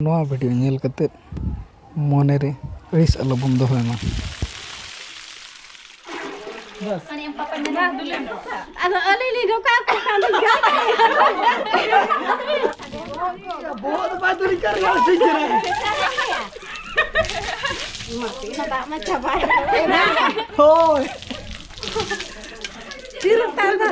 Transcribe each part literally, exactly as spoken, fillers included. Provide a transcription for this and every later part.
ᱱᱚᱣᱟ ᱵᱷᱤᱰᱤᱭᱳ ᱧᱮᱞ ᱠᱟᱛᱮ ᱢᱚᱱᱮ ᱨᱮ ᱟᱹᱲᱤᱥ ᱟᱞᱚᱵᱚᱱ ᱫᱚᱦᱚᱭ ᱢᱟ᱾ ᱟᱫᱚ ᱟᱹᱞᱤᱧ ᱞᱤᱧ ᱨᱚᱠᱟ ᱠᱚ ᱠᱷᱟᱱ ᱫᱚ ᱵᱚᱦᱚᱜ ᱫᱚ ᱵᱟᱭ ᱫᱩᱨᱤ ᱠᱟᱨ ᱜᱟᱲ ᱴᱷᱤᱠ ᱠᱟᱱᱟ᱾ ᱫᱟᱜ ᱢᱟ ᱪᱟᱵᱟᱭ᱾ ᱦᱳᱭ᱾ ᱪᱤᱨ ᱛᱟᱭ ᱫᱚ᱾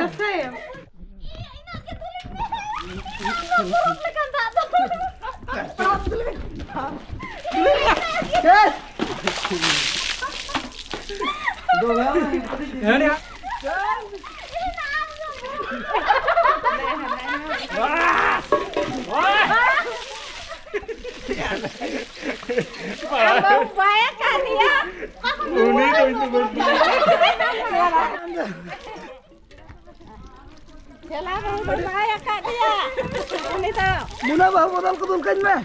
ᱟᱫᱚ ᱵᱟᱭ ᱟᱠᱟᱫᱮᱭᱟ᱾ ᱩᱱᱤ ᱫᱚ ᱤᱧ ᱫᱚ ᱵᱟᱹᱧ ᱪᱮᱞᱟ ᱵᱟᱹᱦᱩ ᱫᱚ ᱵᱟᱭ ᱟᱠᱟᱫᱮᱭᱟ᱾ ᱩᱱᱤ ᱫᱚ ᱢᱩᱱᱟ ᱵᱟᱹᱦᱩ ᱵᱚᱫᱚᱞ ᱠᱚ ᱫᱩᱞ ᱠᱟᱹᱧ ᱢᱮ᱾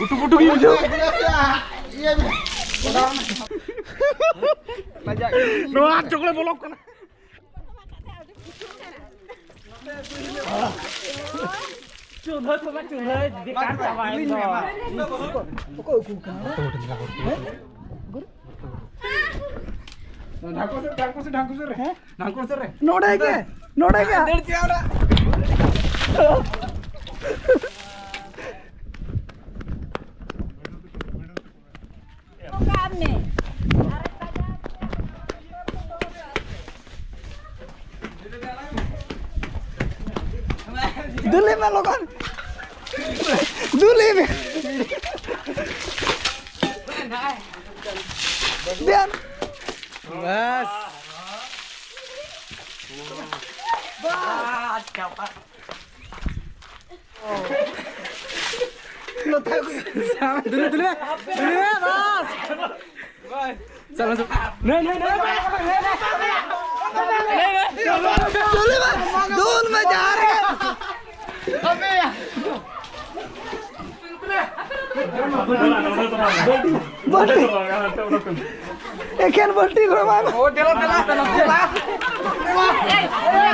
ᱩᱴᱩ ᱯᱩᱴᱩ ᱜᱮ ᱵᱩᱡᱷᱟᱹᱣ᱾ ᱱᱚᱣᱟ ᱪᱚᱠᱞᱮᱴ ᱵᱚᱞᱚᱜ ᱠᱟᱱᱟ᱾ ᱪᱩᱞᱦᱟᱹ ᱠᱚᱢᱟ ᱪᱩᱞᱦᱟᱹ ᱵᱮᱠᱟᱨ ᱪᱟᱵᱟᱭᱮᱱ ᱫᱚ᱾ ᱚᱠᱚᱭ ᱩᱠᱩ ᱠᱟᱱᱟ? ᱰᱷᱟᱝᱠᱚ ᱥᱮᱫ, ᱰᱷᱟᱝᱠᱚ ᱥᱮᱫ, ᱰᱷᱟᱝᱠᱚ ᱥᱮᱫ ᱨᱮ᱾ ᱦᱮᱸ? ᱰᱷᱟᱝᱠᱚ ᱥᱮᱫ ᱨᱮ᱾ ᱱᱚᱰᱮ ᱜᱮ, ᱱᱚᱰᱮ ᱜᱮ᱾ ᱫᱟᱹᱲ ᱪᱮᱫ ᱚᱲᱟᱜ? ᱫᱩᱞᱮ ᱢᱮ ᱞᱚᱜᱚᱱ᱾ ᱫᱩᱞᱮ ᱢᱮ᱾ ᱫᱮᱱ᱾ ᱵᱟᱥ᱾ ᱵᱟᱥ, ᱪᱟᱵᱟ᱾ दुनू, दुनू, दुनू, बस। चलो, चलो। नहीं, नहीं, नहीं। दूर में जा रहे हैं। बल्टी। एखन बल्टी घुमा। ओ, देला, देला, देला, देला। ए, ए,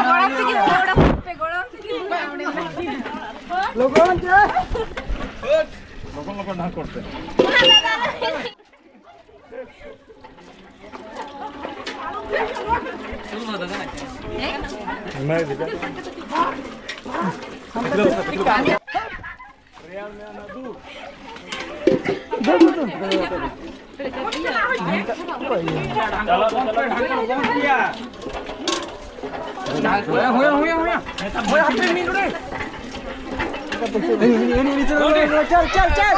गोड़ा से की, गोड़ा पे, गोड़ा से की। लोगों के लोगों को ना करते। चल, चल, चल।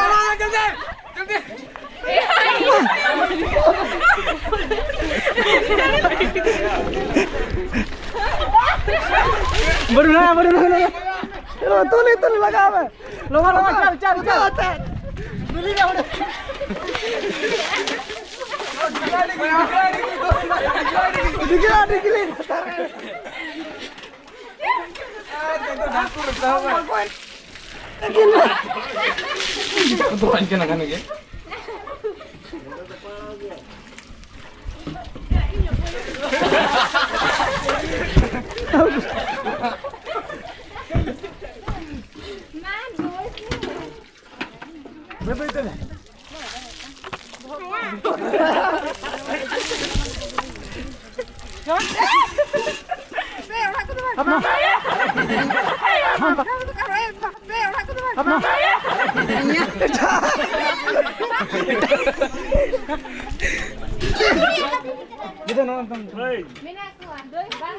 बड़ू ना, बड़ू ना, बड़ू ना। चलो, तू नहीं, तू नहीं लगा बे। लो, लो, चल, चल, चल। दुली ना, बड़ू। निकला, निकले।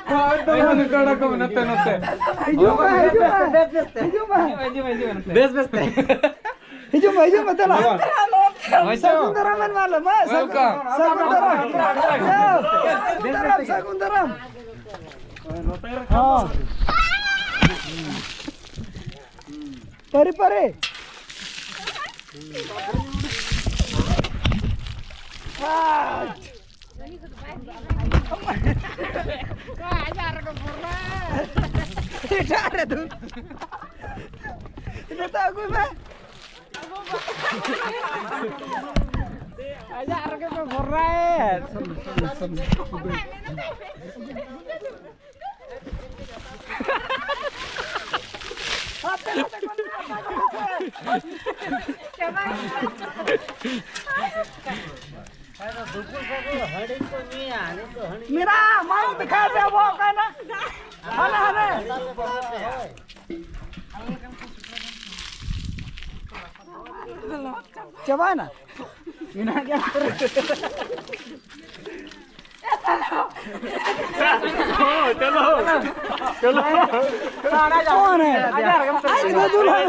ᱦᱳᱭ, ᱮᱠᱫᱚᱢ ᱦᱟᱱᱮ ᱠᱟᱰᱟ ᱠᱚ ᱱᱚᱛᱮ, ᱱᱚᱛᱮ᱾ ᱦᱤᱡᱩᱜ ᱢᱮ, ᱦᱤᱡᱩᱜ ᱢᱮ᱾ ᱦᱤᱡᱩᱜ ᱢᱮ᱾ ᱵᱮᱥ, ᱵᱮᱥ ᱛᱮ᱾ ᱦᱤᱡᱩᱜ ᱢᱮ, ᱦᱤᱡᱩᱜ ᱢᱮ, ᱫᱮᱞᱟ᱾ ᱦᱳᱭ, ᱥᱟᱹᱜᱩᱱ ᱫᱟᱨᱟᱢ ᱢᱮᱱ ᱢᱟ ᱞᱮ, ᱢᱟ, ᱥᱟᱹᱜᱩᱱ, welcome᱾ ᱥᱟᱹᱜᱩᱱ ᱫᱟᱨᱟᱢ᱾ ᱥᱟᱹᱜᱩᱱ ᱫᱟᱨᱟᱢ, ᱥᱟᱹᱜᱩᱱ ᱫᱟᱨᱟᱢ᱾ ᱦᱚᱸ᱾ ᱯᱟᱹᱨᱤ, ᱯᱟᱹᱨᱤ᱾ ᱮᱴᱟᱜ ᱨᱮ ᱫᱩ᱾ ᱱᱤᱛᱚᱜ ᱟᱹᱜᱩᱭ ᱢᱮ᱾ ᱟᱡᱟᱜ ᱨᱮᱜᱮ ᱯᱮ ᱵᱷᱚᱨᱟᱭᱮᱫ᱾ मेरा माल दिखा दे, वो कहना। हाने, हाने। ᱪᱟᱵᱟᱭᱮᱱᱟ? ᱢᱮᱱᱟᱜ ᱜᱮᱭᱟ᱾ ᱪᱚᱞᱚ, ᱪᱚᱞᱚ᱾ ᱠᱚᱱ ᱦᱮ? ᱟᱡ ᱫᱚ ᱫᱩᱞ ᱦᱮ᱾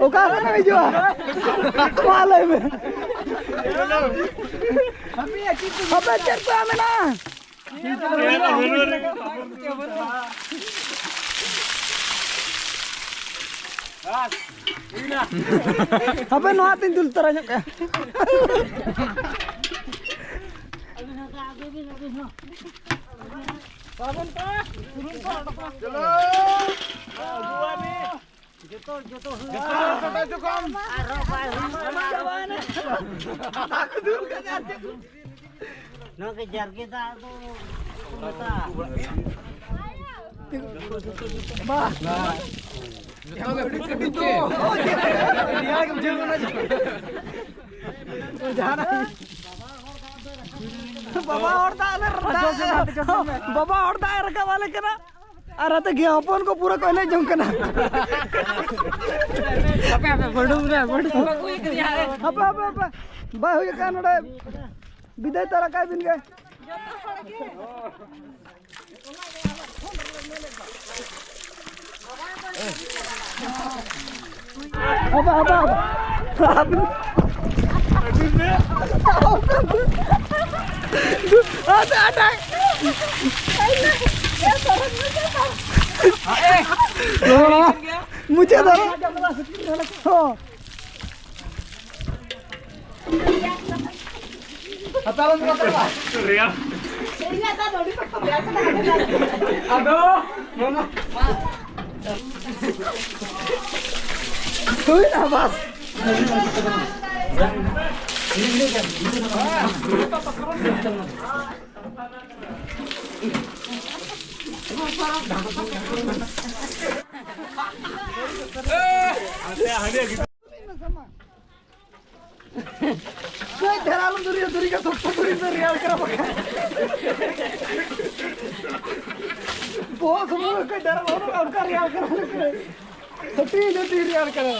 ᱚᱠᱟ ᱠᱷᱚᱱᱮᱢ ᱦᱤᱡᱩᱜᱼᱟ? ᱢᱟ ᱞᱟᱹᱭ ᱢᱮ᱾ ᱟᱯᱮ ᱪᱮᱫ ᱯᱮ ᱢᱮᱱᱟ? ᱦᱟᱯᱮ ᱱᱚᱣᱟ ᱛᱤᱧ ᱫᱩᱞ ᱛᱚᱨᱟ ᱧᱚᱜ ᱠᱟᱜᱼᱟ᱾ ᱪᱚᱞᱚ᱾ ᱡᱚᱛᱚ, ᱡᱚᱛᱚ ᱦᱩᱭᱩᱜᱼᱟ᱾ ᱡᱚᱛᱚ ᱦᱚᱲ ᱠᱟᱴᱟ ᱡᱚᱠᱷᱚᱱ᱾ ᱟᱨᱦᱚᱸ ᱵᱟᱭ ᱦᱩᱭᱩᱜᱼᱟ᱾ ᱱᱚᱣᱟ ᱜᱮ ᱡᱟᱨᱜᱮ ᱫᱟᱜ ᱫᱚ ᱠᱚ ᱢᱮᱛᱟᱜᱼᱟ᱾ ᱵᱟᱵᱟ ᱦᱚᱲ ᱫᱟᱜ ᱞᱮ ᱨᱟᱠᱟᱵ, ᱵᱟᱵᱟ ᱦᱚᱲ ᱫᱟᱜ ᱮ ᱨᱟᱠᱟᱵ ᱟᱞᱮ ᱠᱟᱱᱟ᱾ ᱟᱨ ᱟᱛᱮ ᱜᱮ ᱦᱚᱯᱚᱱ ᱠᱚ ᱯᱩᱨᱟᱹ ᱠᱚ ᱮᱱᱮᱡ ᱡᱚᱝ ᱠᱟᱱᱟ᱾ ᱦᱟᱯᱮ, ᱦᱟᱯᱮ, ᱵᱟᱹᱰᱩ ᱢᱮᱱᱟᱜᱼᱟ, ᱵᱟᱹᱰᱩ᱾ ᱦᱟᱯᱮ, ᱦᱟᱯᱮ, ᱦᱟᱯᱮ᱾ ᱵᱟᱭ ᱦᱩᱭ ᱟᱠᱟᱱ ᱱᱚᱰᱮ᱾ ᱵᱤᱫᱟᱹᱭ ᱛᱟᱨᱟ ᱠᱟᱭ ᱵᱤᱱ ᱜᱮ᱾ ᱦᱟᱯᱮ, ᱦᱟᱯᱮ, ᱦᱟᱯᱮ᱾ ᱦᱟᱯᱮ, ᱦᱟᱯᱮ᱾ ᱢᱩᱪᱟᱹᱫ ᱫᱷᱟᱨᱟ᱾ ᱦᱚᱸ᱾ ᱟᱫᱚ, ᱢᱟᱢᱟ᱾ ᱦᱩᱭᱱᱟ, ᱵᱟᱥ᱾ ᱠᱟᱹᱡ ᱫᱷᱟᱨᱟ ᱟᱞᱚᱢ ᱫᱩᱨᱤᱭᱟ, ᱫᱩᱨᱤ ᱜᱮ ᱥᱚᱠᱛᱚ ᱫᱩᱨᱤ ᱫᱚ ᱨᱮᱭᱟᱲ ᱠᱟᱱᱟ ᱵᱟᱠᱷᱟᱱ᱾ ᱵᱚᱦᱚᱜ ᱥᱩᱢᱩᱝ ᱜᱮ ᱠᱟᱹᱡ ᱫᱷᱟᱨᱟ ᱟᱞᱚᱢ, ᱚᱱᱠᱟ ᱨᱮᱭᱟᱲ ᱠᱟᱱᱟ᱾ ᱦᱟᱹᱴᱤᱧ, ᱦᱟᱹᱴᱤᱧ ᱨᱮᱭᱟᱲ ᱠᱟᱱᱟ᱾